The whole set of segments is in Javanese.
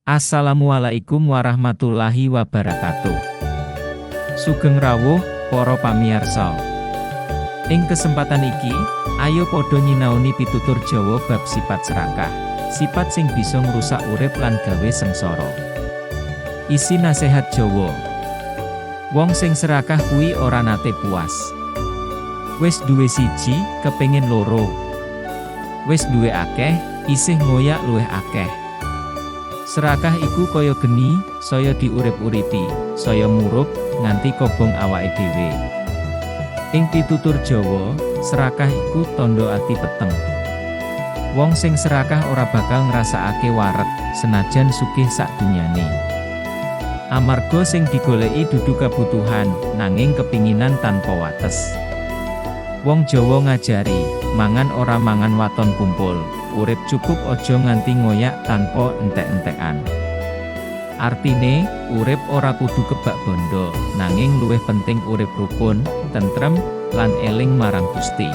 Assalamualaikum warahmatullahi wabarakatuh. Sugeng rawuh, para pamirsa. Ing kesempatan iki, ayo padha nyinaoni pitutur Jawa bab sifat serakah. Sifat sing bisa ngrusak urip lan gawe sengsara. Isi nasehat Jawa. Wong sing serakah kuwi ora nate puas. Wis duwe siji, kepengin loro. Wis duwe akeh, isih ngoyak luwih akeh. Serakah iku kaya geni, saya diurip-uripi, saya murup, nganti kobong awake dhewe. Ing pitutur Jawa, serakah iku tandha ati peteng. Wong sing serakah ora bakal ngrasakake wareg, senajan sugih sak dunyane. Amarga sing digoleki dudu kabutuhan, nanging kepinginan tanpa wates. Wong Jawa ngajari, mangan ora mangan waton kumpul, urip cukup aja nganti ngoyak tanpa entek-entekan. Artine, urip ora kudu kebak bondo, nanging luwih penting urip rukun, tentrem, lan eling marang Gusti.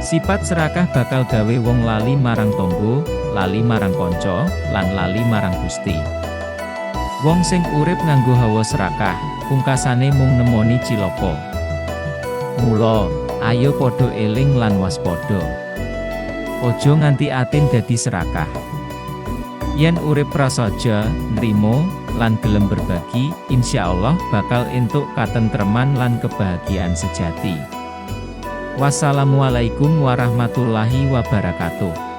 Sifat serakah bakal gawe wong lali marang tangga, lali marang kanca, lan lali marang Gusti. Wong sing urip nganggo hawa serakah, pungkasane mung nemoni cilaka. Mula, ayo padha eling lan waspada. Aja nganti atine dadi serakah. Yen urip prasaja, nrimo, lan gelem berbagi, insyaallah bakal entuk katentreman lan kebahagiaan sejati. Wassalamualaikum warahmatullahi wabarakatuh.